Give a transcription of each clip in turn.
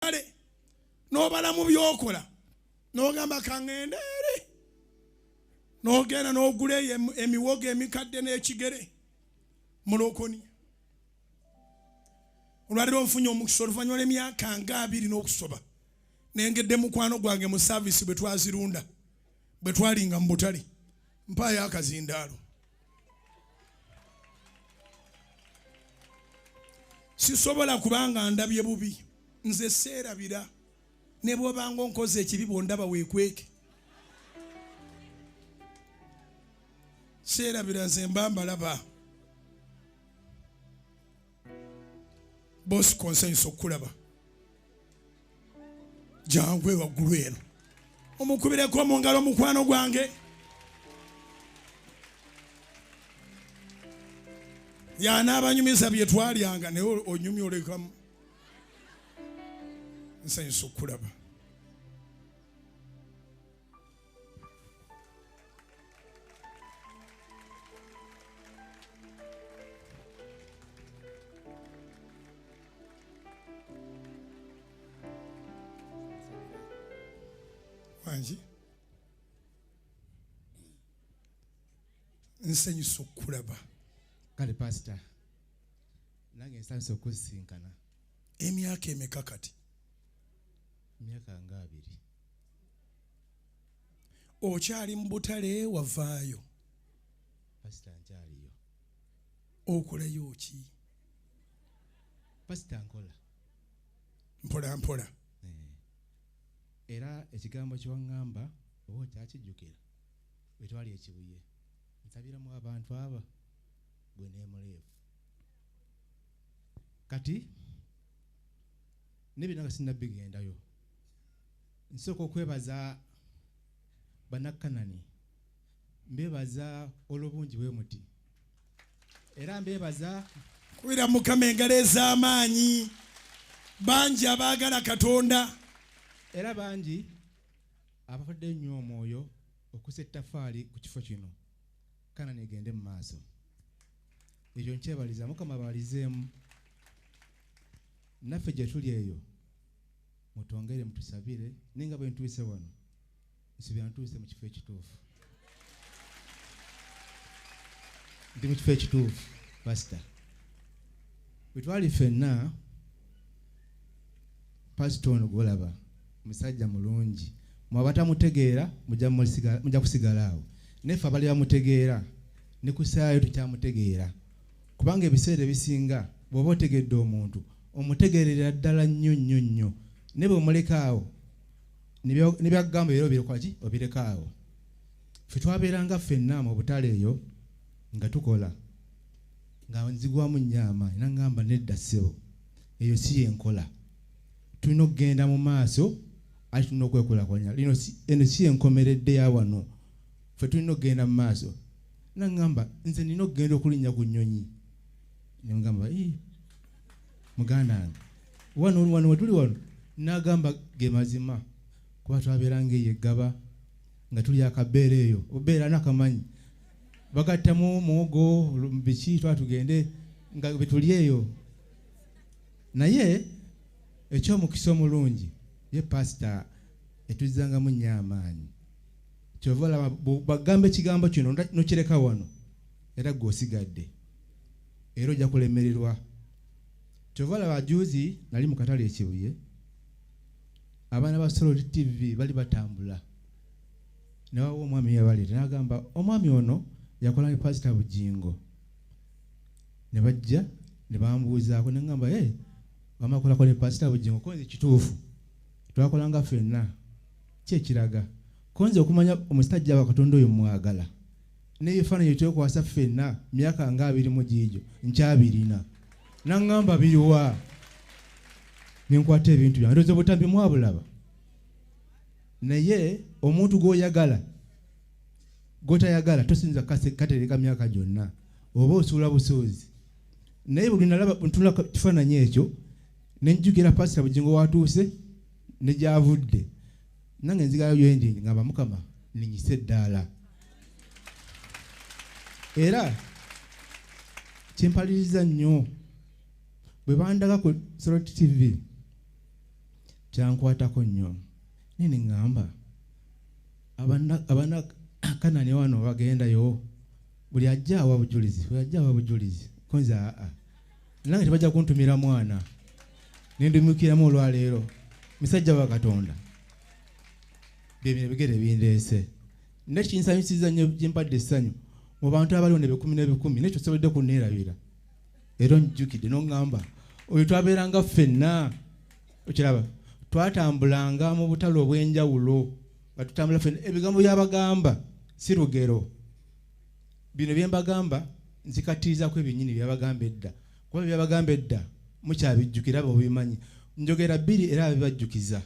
Kale n'obalamu by'okola n'ogamba kaŋŋende eri, n'ogenda n'ogula eyo emiwogo emikadde n'ekigere mulokoni. Olwaliro nfunye omukisa oluvannyuma lw'emyaka nga 20 n'okusoba, nengedde mukwano gwange mu saavisi bwe twazirunda bwe twalinga mu butale, mpaayo akazindaalo. Sisobola kubanga ndabye bubi, nze seerabira, ne bw'obanga onkoze ekibi bw'ondaba weekweke. Seerabira, nze mba mbalaba. Bosco, nsanyusa okukulaba. Jangu ewaggulu eno omukubireko mu ngalo mukwano gwange. Yanaabanyumiza bye twalyanga, naye onyumya olekamu. Nsanyusa okukulaba. Wangi, nsanyusa okukulaba. Kale pasita, nange nsanyusa okusisinkana. Emyaka emeka kati? Emyaka nga 2. Okyali mu butale wavaayo? Pasita, nkyaliyo. Okolayo ki? Pasita, nkola. Mpola mpola. Era ekigambo kye waŋŋamba oba okyakijjukira, bwe twali ekibuye, nsabiramu abantu aba gwe n'emuleefu. Kati n'ebyo nga sinnabigendayo, nsooka okwebaza Bannakkanani, mbeebaza olw'obungi bwe muti, era mbeebaza. Kubira Mukama engalo ez'amaanyi. Bangi abaagala Katonda, era bangi abafadde ennyo omwoyo okussa ettaffaali ku kifo kino Kanani egende mu maaso. Ekyo nkyebaliza Mukama, baalizeemu naffe gye tuli eyo, mutwongere mutusabire. Naye nga bwe ntuuse wano, nsuubira ntuuse mu kifo ekituufu. Ndi mu kifo ekituufu pasita. Bwe twali ffenna, pasita ono gwolaba musajja mulungi, mwe abatamutegeera mujja kusigala awo, naye ffe abali bamutegeera ne kusaayo tukyamutegeera, kubanga ebiseera ebisinga bw'oba otegedde omuntu omutegeerera ddala nnyo nnyo nnyo, naye bw'omuleka awo ne byakugamba era obirekwaki obireka awo. Ffe twabeeranga ffenna mu butale eyo nga tukola, nga nzigwamu nnyo amaanyi, nangamba nedda ssebo, eyo si yenkola, tulina okugenda mu maaso, ate tulina okwekulakulanya, lino eno si yenkomeredde ya wano, ffe tulina okugenda mu maaso. Nangamba nze nina okugenda okulinnya ku nnyonyi, nemugamba muganda wange wano wano wetuli wano, nagamba ge mazima, kuba twabeeranga eyo eggaba nga tuli akabeera eyo obeera nakamanyi bagattamu muwogo biki, twatugende nga betuli eyo. Naye ekyomukisa omulungi ye pasita etuzzangamu nnyo amaanyi, kyova olaba bagamba ekigambo kino nokireka wano, era gwe osigadde era ojja kulemererwa. Kyova olaba juzi nali mu katale ekibuye, abaana ba Solid TV bali batambula, newawo omwami yabaleeta, n'agamba omwami ono yakola ne pasita Bugingo, ne bajja ne bambuuzaako, ne ŋŋamba hey, bamakolako ne pasita Bugingo, ko nze kituufu twakolanga ffenna, ki ekiraga ko nze okumanya omusajja wa Katonda oyo mwagala, n'ebifaananyi twekwasa ffenna myaka nga 20 mu giigyo nkyabirina. Naŋŋamba biriwa, ne nkwata ebintu byange, ndowooza obutambi mwabulaba. Naye omuntu gw'oyagala gw'otayagala tosinza katereka myaka gyonna, oba osuula busuuzi. Naye buli nalaba ntunula kifaananyi ekyo ne njjukira pasita Bugingo w'atuuse ne gy'avudde, nange nzigalayo gyendi ngamba Mukama nninyise eddaala. Era kimpaliriza nnyo bwe bandaga ku Solid TV, Kyankwatako nnyo. Naye ne ŋŋamba, abana Kanani wano bagendayo, buli ajja awa bujulizi, buli ajja awa bujulizi. Ko nze aa, nange tebajja kuntumira mwana. Ne ndumukiramu olwaleero. Musajja wa Katonda. Bye bino ebigere bindeese. Naye kinsanyusiza nnyo, kimpadde essanyu mu bantu abaliwo n'ebikumi n'ebikumi, naye kyosobodde kunneerabira. Era onjjukidde n'oŋŋamba, oyo twabeeranga ffenna. Okiraba, twatambulanga mu butale obw'enjawulo nga tutambula ffenna. Ebigambo by'abagamba si lugero. Bino bye mbagamba nzikatirizaako ebyennyini by'abagamba edda. Kuba by'abagamba edda mukyabijjukira mubimanyi. Njogera bbiri era bibajjukiza.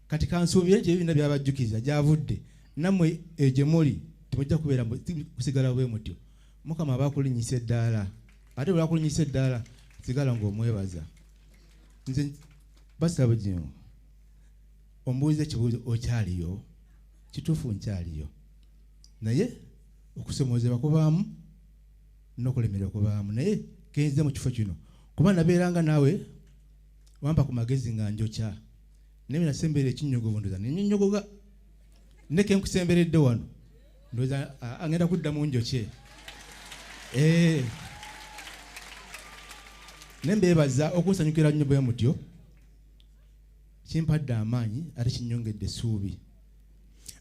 Kati kansuubire nti ebyo byonna byabajjukiza gy'avudde. Nammwe eyo gye muli temujja kubeera kusigala bwe mutyo. Mukama aba akulinnyisa eddaala. Ate bw'akulinnyisa eddaala, sigala ng'omwebaza. Nze Pastor Bugingo, ombuuza ekibuuzo, okyaliyo? Kituufu nkyaliyo. Naye okusomoozebwa kubaamu n'okulemererwa kubaamu. Naye kenze mu kifo kino kuba nabeeranga naawe wampa ku magezi nga njokya. Naye bwe nasemberera ekinnyogovu ndowooza ne nnyonnyogoga. Ne ke nkusemberedde wano ndowooza ngenda kuddamu njokye. Ne mbeebaza okunsanyukira nnyo bwe mutyo. Kimpadde amaanyi ate kinnyongedde essuubi.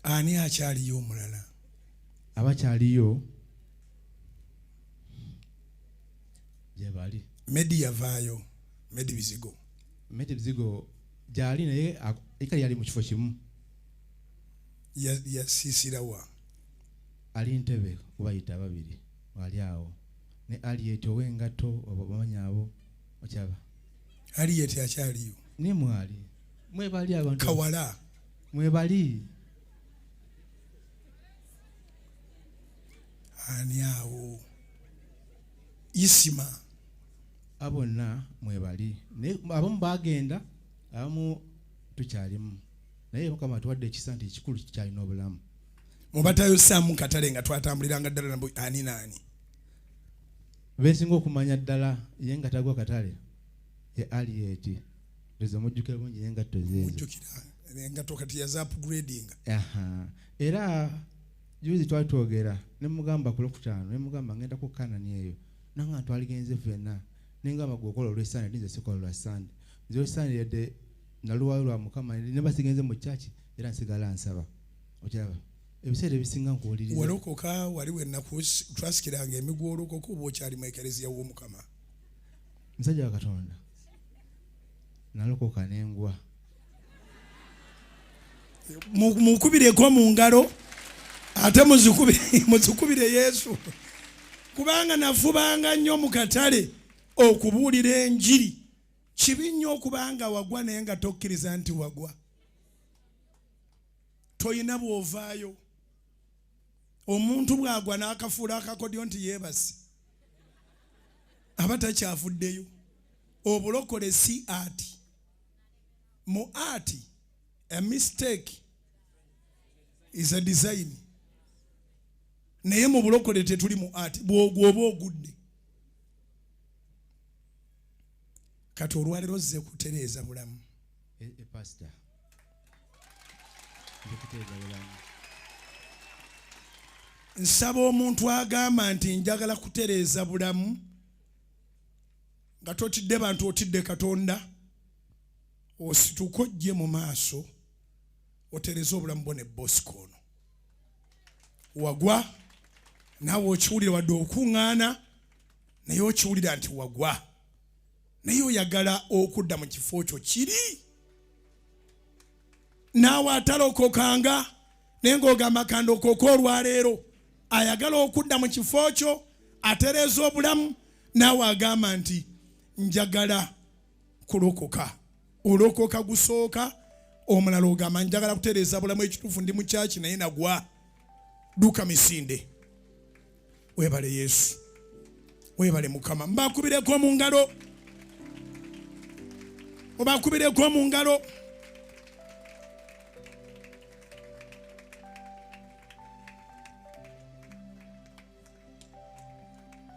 Ani akyaliyo omulala? Abakyaliyo gye bali. Medi yavaayo, Medi Bizigo. Medi Bizigo gy'ali naye kale yali mu kifo kimu. Yasiisira wa? Ali Ntebe kubayita babiri ali awo. Ne Aliet ow'engatto obamanyi abo okyaba. Aliet akyaliyo. Ne mwali. Mwebali abantu. Kawala. Mwebali. Ani awo? Isima. Abo bonna mwebali. Naye abamu baagenda, abamu tukyalimu. Naye Mukama atuwadde ekisa nti ekikulu tukyalina obulamu. Mubatayo Sam Katale nga twatambuliranga ddala nabo ani naani? Beesinga okumanya ddala ye nga tagwa Katale ye Aliet. Ndoza mujjukira bulungi engatto zeezo. Mujjukira engatto kati yaza upgrading. Aha. Era juzi twali twogera ne mugamba ku Lwokutaano ne mugamba ngenda ku Kanani eyo. Nanga twaligenze ffenna. Ne ngamba gwe okola olw'Essande nze sikola lwa Ssande. Nze olw'Essande yadde naluwaayo lwa Mukama ne basigenze mu church era nsigala nsaba. Okiraba? Ebiseera ebisinga nkuwuliriza. Walokoka wali we twasikiranga emiguwa olokoka oba okyali mu ekereziya w'Omukama? Musajja wa Katonda, nalokoka ne ngwa. Mukubireko mu ngalo ate muzikubire Yesu. Kubanga nafubanga nnyo mu katale okubuulira enjiri. Kibi nnyo okubanga wagwa naye nga tokkiriza nti wagwa. Toyina bw'ovaayo. Omuntu bw'agwa n'akafuula akakodyo nti yeebase, aba takyavuddeyo. Obulokole si art. Mu art, a mistake is a design. Naye mu bulokole tetuli mu art. Bw'ogwa oba ogudde. Kati olwaleero ozze kutereeza bulamu. Pastor. Nze kutereeza bulamu. Nsaba omuntu agamba nti njagala kutereeza bulamu nga totidde bantu otidde Katonda, osituke ojje mu maaso otereeze obulamu bwo ne Bosco ono. Wagwa naawe okiwulira wadde okuŋŋaana naye okiwulira nti wagwa, naye oyagala okudda mu kifo kyo kiri. Naawe atalokokanga naye ng'ogamba kandokoke olwaleero, ayagala okudda mu kifo kyo atereeza obulamu, naawe agamba nti njagala kulokoka. Olokoka gusooka, omulala ogamba njagala kutereeza bulamu, ekituufu ndi mu kyaki naye nagwa. Dduka misinde. Weebale Yesu, weebale Mukama. Mbakubireko mu ngalo, mubakubireko mu ngalo.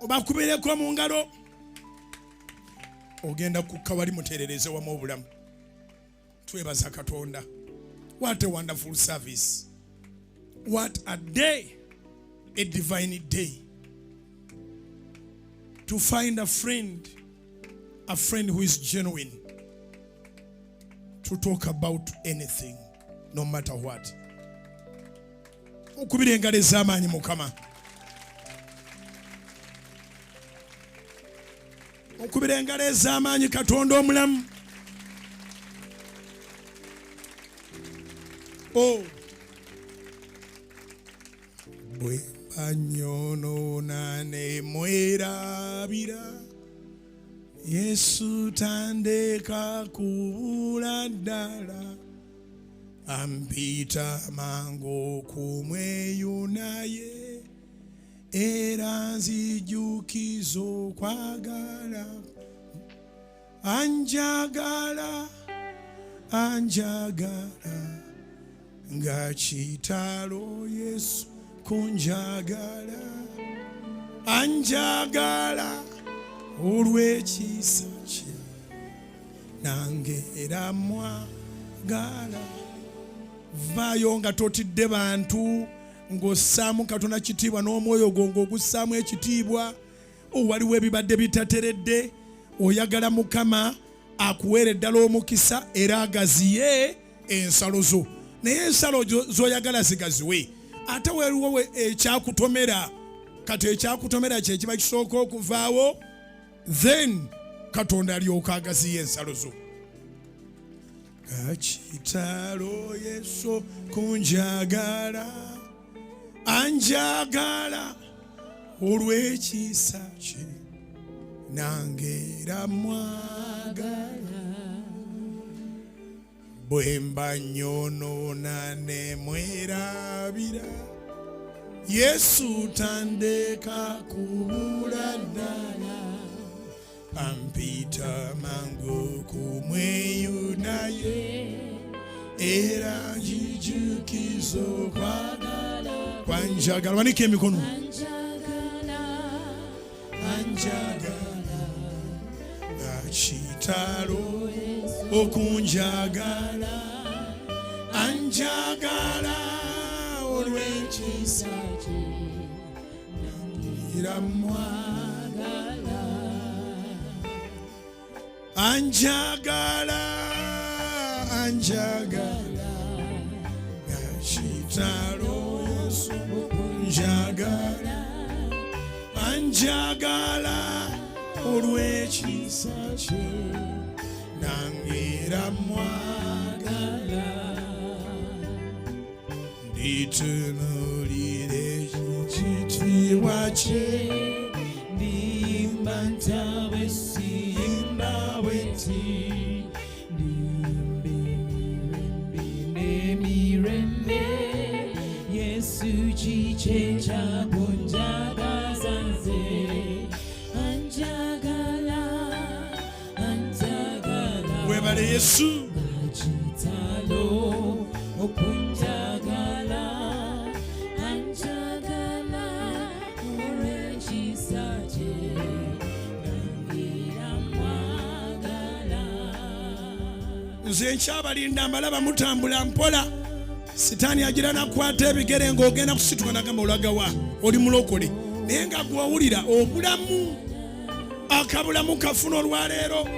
Obakubireko mu ngalo. Ogenda kukka wali muterereze wamu obulamu. Twebaza Katonda. What a wonderful service. What a day, a divine day. To find a friend, a friend who is genuine, to talk about anything, no matter what. Okubira engalo ez'amaanyi Mukama. Okubira engalo ez'amaanyi Katonda omulamu. Oh. Bwe banyonoona ne mwerabira Yesu tandeka kubula ddala ampita mangu okumweyunaye era nzijukiza okwagala anjagala anjagala nga kitalo Yesu kunjagala anjagala olw'ekisa kye nange era mwagala. Vaayo nga totidde bantu, ng'ossaamu Katonda kitiibwa n'omwoyo gwo ng'ogussaamu ekitiibwa. Waliwo ebibadde bitateredde, oyagala Mukama akuweere ddala omukisa era agaziye ensalo zo, naye ensalo z'oyagala zigaziwe. Ate waliwo ekyakutomera, kati ekyakutomera kye kiba kisooka okuvaawo, then Katonda alyoka agaziye ensalo zo. Kakitalo Yesu kunjagala anjagala olw'ekisa kye nange era mwagala bwe mba nyonoona ne mwerabira Yesu tandeka kubula ddala ampita mangu kumweyunaye era njijukiza okwagala kwanjagala. Wanika emikono. Anjagala nga kitalo okunjagala anjagala olw'ekisa kye era mwagala anjagala anjagala nga kitalo Yesu okunjagala anjagala olw'ekisa kye nange era mwagala nditunuulira ekitiibwa kye ndiyimba ntabwe siyimba bwe nti ndiyimba emirembe n'emirembe Yesu kiki ekyakunjagaza nze anjagala anjagala webale Yesu kitalo okunjagala anjagala olw'ekisa kye nange era mwagala. Nze nkyabalinda mbalaba mutambula mpola, sitaani agira nakwata ebigere ng'ogenda kusituka nagamba olagawa oli mulokole, naye nga gw'owulira obulamu akabulamu kafuna olwaleero.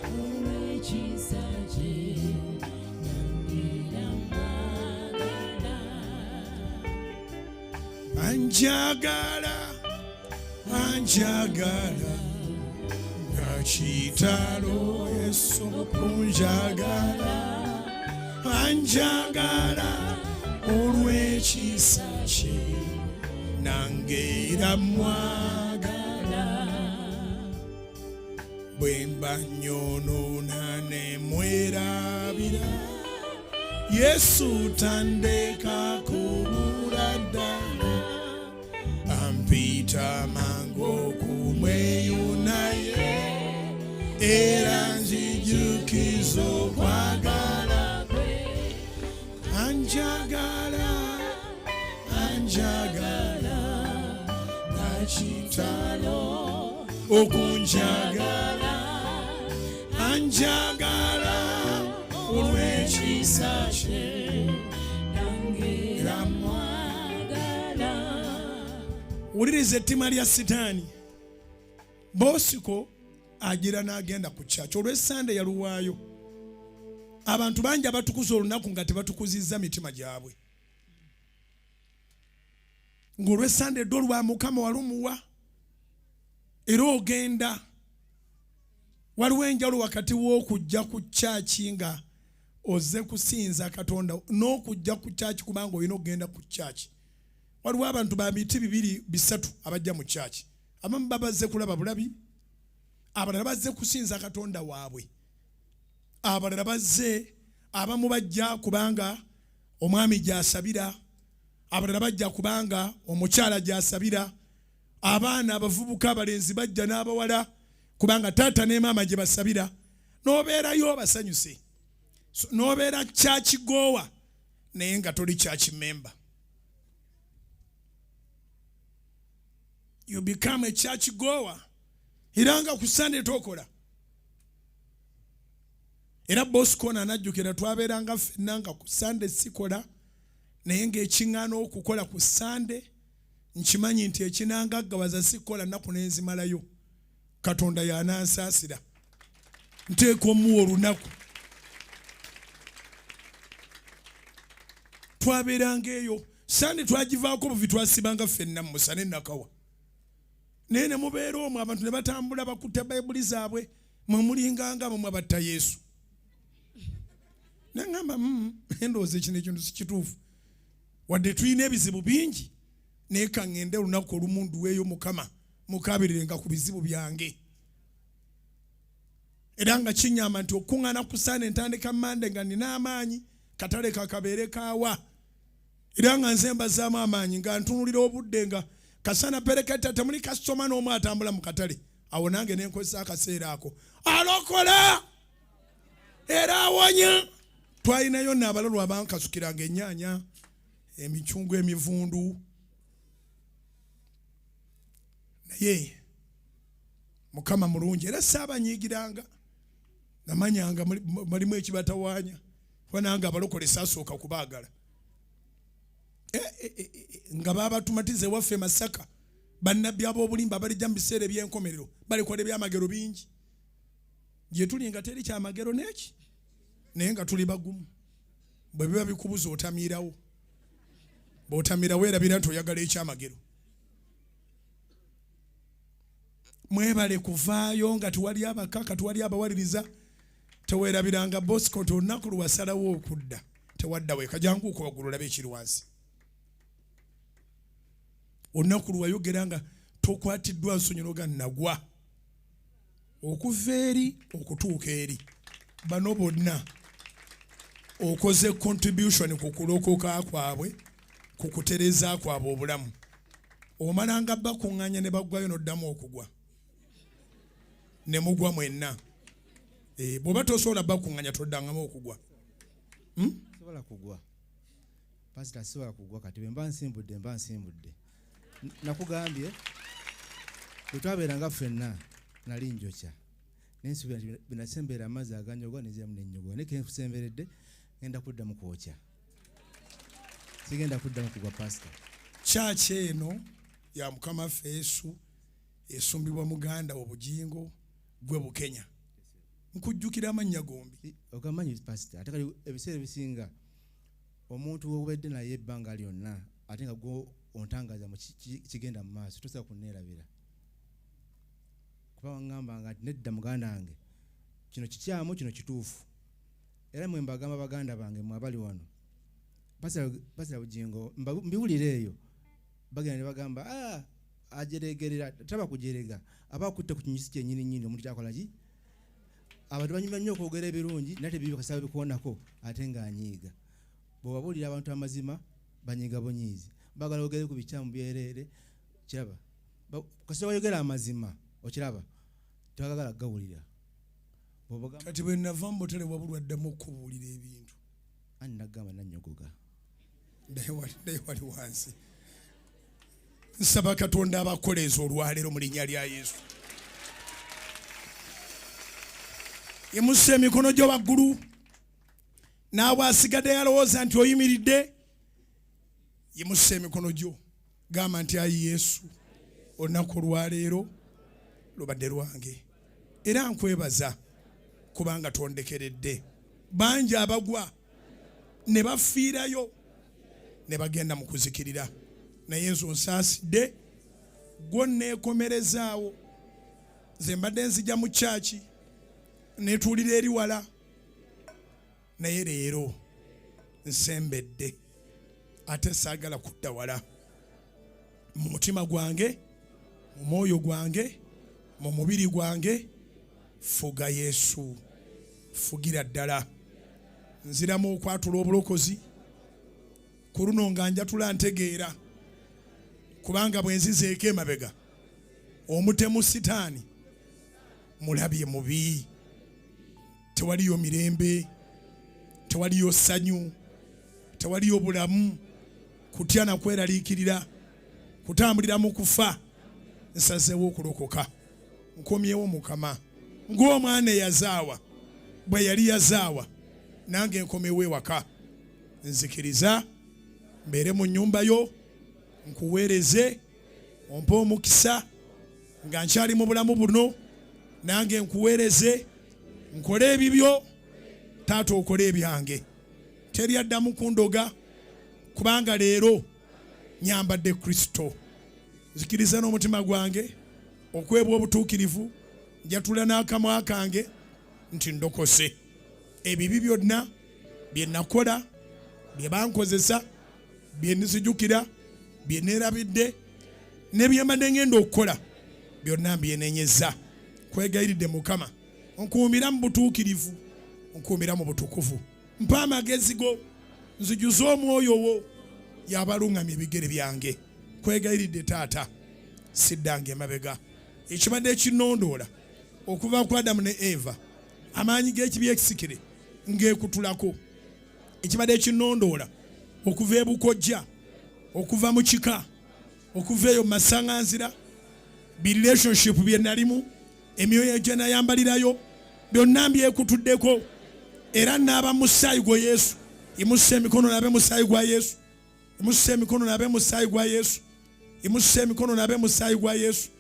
Olw'ekisa kye nange era mwagala. Anjagala anjagala nga kitalo Yesu kunjagala anjagala olw'ekisa kye nange era mwagala bwe mba nyonoona ne mwerabira Yesu tandeka kubula ddala ampita mangu okumweyunaye era nzijukiza okwagala kwe anjagala anjagala nga kitalo okunjagala anjagala olw'ekisa Olw'ekisa kye nange era mwagala. Wuliriza ettima lya Sitaani. Bosco agira n'agenda ku kyaki olw'essande yaluwaayo. Abantu bangi abatukuza olunaku nga tebatukuzizza mitima gyabwe, ng'olw'essande ddo lwa Mukama walumuwa era ogenda. Waliwo enjawulo wakati w'okujja ku kyaki nga ozze kusinza Katonda n'okujja ku kyaki kubanga olina okugenda ku kyaki. Waliwo abantu ba miti bibiri bisatu abajja mu kyaki. Abamu babazze kulaba bulabi, abalala bazze kusinza Katonda waabwe, abalala bazze, abamu bajja kubanga omwami gy'asabira, abalala bajja kubanga omukyala gy'asabira, abaana abavubuka abalenzi bajja n'abawala kubanga taata ne maama gye basabira. N'obeerayo obasanyuse, so, n'obeera church goer naye nga toli church member. You become a church goer era nga ku Sunday tokola. Era Bosco ono anajjukira twabeeranga ffenna nga ku Sunday sikola, naye ng'ekiŋŋaana okukola ku Sunday nkimanyi nti ekinangaggawaza sikola nnaku n'enzimalayo, Katonda y'anansaasira, nteeka omuwa olunaku. Twabeeranga eyo Sunday twagivaako buvi, twasibanga ffenna mu musana enakawa, naye ne mubeera omwo abantu ne batambula bakutte Bayibuli zaabwe, mwe mulinganga mwe mwabatta Yesu. Nangamba, endowooza ekino ekintu si kituufu, wadde tulina ebizibu bingi, naye ka ŋŋende olunaku olumu nduweeyo Mukama, mukabirirenga ku bizibu byange. Era nga kinyamba nti okuŋŋaana ku Sande ntandika Mande nga nina amaanyi, katale kakabeere kaawa, era nga nze mbazaamu amaanyi nga ntunulira obudde nga kasana pereketa, temuli kasitoma n'omu atambula mu katale. Awo nange ne nkozesa akaseera ako, alokola era awonya. Twalinayo nno abalalu abankasukiranga ennyaanya, emicungwa emivundu, naye Mukama mulungi. Era saabanyiigiranga, namanyanga mulimu ekibatawaanya, kuba nange abalokole saasooka kubaagala. Nga baabatumatiza ewaffe e Masaka, bannabbi ab'obulimba balijja mu biseera eby'enkomerero, balikola ebyamagero bingi. Gye tuli nga teri kyamagero n'eki, naye nga tuli bagumu. Bwe biba bikubuza otamiirawo, bw'otamiirawo erabira nti oyagala ekyamagero. Mwebale kuvaayo nga tewali abakaka, tewali abawaliriza. Teweerabiranga Bosco nti olunaku lwe wasalawo okudda tewadda weka. Jangu uko waggulu olabe ekiri wansi. Olunaku lwe wayogera nga tokwatiddwa nsonyi n'oga nagwa okuva eri okutuuka eri, bano bonna okoze contribution ku kulokoka kwabwe, ku kutereeza kwabwe obulamu. Omalanga bakuŋŋaanya ne baggwayo n'oddamu okugwa ne mugwa mwenna. Bw'oba tosobola bakuŋŋaanya toddangamu okugwa. Sobola kugwa. Pastor, sisobola kugwa kati bwe mba nsimbudde, mba nsimbudde. Nakugambye bwe twabeeranga ffenna nali njokya, naye nsuubira nti bwe nasemberera amazzi aganyogwa nenziramu nennyogwa, naye ke nkusemberedde ngenda kuddamu kwokya, sigenda kuddamu kugwa Pastor. Kyaki eno ya Mukama waffe Yesu esumbibwa muganda wo Bugingo gwe Bukenya. Nkujjukira amannya gombi. Ogamanyi Pastor, ate kati ebiseera ebisinga omuntu w'obadde naye ebbanga lyonna ate nga gwe ontangaza mu kigenda mu maaso, tosobola kunneerabira. Kuba waŋŋambanga nti nedda muganda wange, kino kikyamu, kino kituufu. Era mwe mbagamba baganda bange mwe abali wano, Pastor Bugingo, mbiwulira eyo, bagenda ne bagamba, ajeregerera, taba kujerega, aba akutte ku kinyusi kyennyini nnyini, omuntu kyakola ki? Abantu banyumya nnyo okwogera ebirungi, naye tebibikasaba bikuwonako, ate ng'anyiiga. Bw'obabuulira abantu amazima, banyiiga bunyiizi. Baagala ogere ku bikyamu byereere, kiraba. Kasita wayogera amazima, okiraba, tebagala kugawulira. Bw'obagamba Kati bwe nava mu butale wabulwa ddamu okukubuulira ebintu. Ani nagamba nannyogoga? Naye wali wansi. Nsaba Katonda abakoleeza olwaleero mu linnya lya Yesu. Yimusa emikono gyo waggulu. Naawe asigadde yalowooza nti oyimiridde, yimusa emikono gyo, gamba nti, ayi Yesu, olunaku olwaleero lubadde lwange, era nkwebaza kubanga tondekeredde. Bangi abagwa ne bafiirayo ne bagenda mu kuzikirira, naye nze onsaasidde, gwo neekomerezaawo. Nze mbadde nzija mu kyaki netuulira eri wala, naye leero nsembedde, ate saagala kudda wala. Mu mutima gwange, mu mwoyo gwange, mu mubiri gwange, fuga Yesu, fugira ddala. Nziramu okwatula obulokozi ku luno nga njatula ntegeera, kubanga bwe nzizeeko emabega, omutemu Sitaani mulabye mubi. Tewaliyo mirembe, tewaliyo ssanyu, tewaliyo bulamu, kutya na kweraliikirira, kutambulira mu kufa. Nsazeewo okulokoka, nkomyewo Mukama, ng'omwana eyazaawa bwe yali yazaawa, nange nkomewo ewaka. Nzikiriza mbeere mu nnyumba yo, nkuweereze, ompe omukisa nga nkyali mu bulamu buno, nange nkuweereze, nkole ebibyo taata, okole ebyange. Teri addamu kundoga, kubanga leero nyambadde Kristo. Nzikiriza n'omutima gwange okwebwa obutuukirivu, njatula n'akamwa kange nti ndokose. Ebibi byonna bye nakola, bye bankozesa, bye nzijukira, bye neerabidde ne bye mbadde ngenda okukola, byonna mbyenenyeza. Kwegayiridde Mukama, nkuumira mu butuukirivu, nkuumira mu butukuvu, mpa amagezi go, nzijuze omwoyo wo yabaluŋŋamya ebigere byange. Kwegayiridde taata, siddanga emabega. Ekibadde ekinnondoola okuva ku Adamu ne Eva, amaanyi g'ekibi ekisikire ng'ekutulako. Ekibadde ekinnondoola okuva ebukojja, okuva mu kika, okuva eyo mu masaŋŋanzira, bi relationship bye nalimu, emyoyo gye nayambalirayo, byonna mbyekutuddeko, era naaba musaayi gwa Yesu. Imusa emikono nabe musaayi gwa Yesu. Imusa emikono nabe musaayi gwa Yesu. Imusa emikono nabe musaayi gwa Yesu.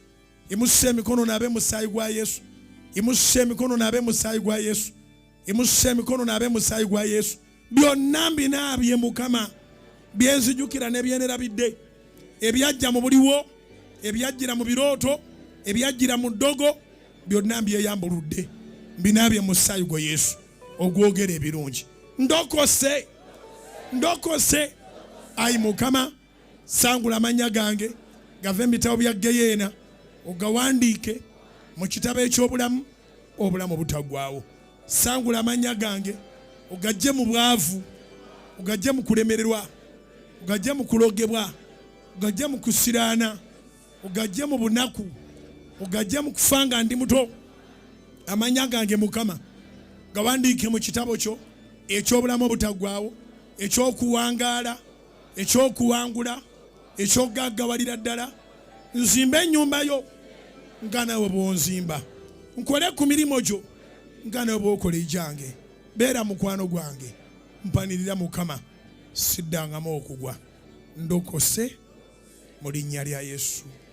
Imusa emikono nabe musaayi gwa Yesu. Imusa emikono nabe musaayi gwa Yesu. Imusa emikono nabe musaayi gwa Yesu. Byonna mbinaabye Mukama, byenzijukira ne byenerabidde, ebyajja mu buliwo, ebyajjira mu birooto, ebyajjira mu ddogo, byonna mbyeyambuludde, mbinaabye musaayi gwa Yesu ogwogera ebirungi. Ndokose, ndokose. Ayi Mukama, sangula amannya gange gave mu bitabo bya Geyeena, ogawandiike mu kitabo eky'obulamu, obulamu butaggwaawo. Sangula amannya gange ogajje mu bwavu, ogajje mu kulemererwa, ogajje mu kulogebwa, ogajje mu kusiraana, ogajje mu bunaku, ogajje mu kufa nga ndi muto. Amannya gange Mukama gawandiike mu kitabo kyo eky'obulamu obutaggwaawo, ekyokuwangaala, ekyokuwangula, ekyokugaggawalira ddala. Nzimbe ennyumba yo nga nawe bw'onzimba, nkole ku mirimu gyo nga nawe bw'okola egyange. Beera mukwano gwange, mpanirira Mukama, siddangamu okugwa. Ndokose mu linnya lya Yesu.